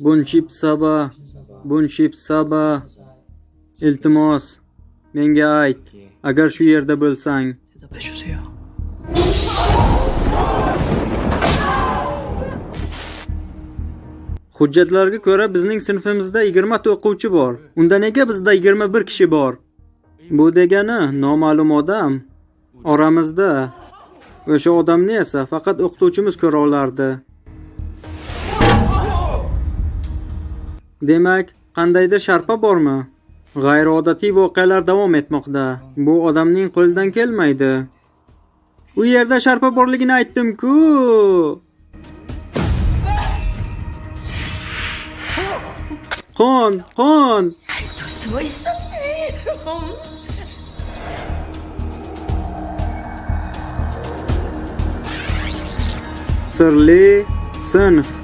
Bunchipsaba, Bunchipsaba. Iltimos, menga ayt, agar shu yerda bo'lsang. 대답해 주세요. Hujjatlarga ko'ra bizning sinfimizda 20 ta o'quvchi bor. Unda nega bizda 21 kishi bor? Bu degani noma'lum odam oramizda. O'sha odamni esa faqat o'qituvchimiz ko'ra olardi. Demak, qandaydir sharpa bormi? G'ayriodatiy voqealar davom etmoqda. Bu odamning qo'lidan kelmaydi. U yerda sharpa borligini aytdim-ku. Qon, qon. 또 숨어 있었네. Sirli sinf.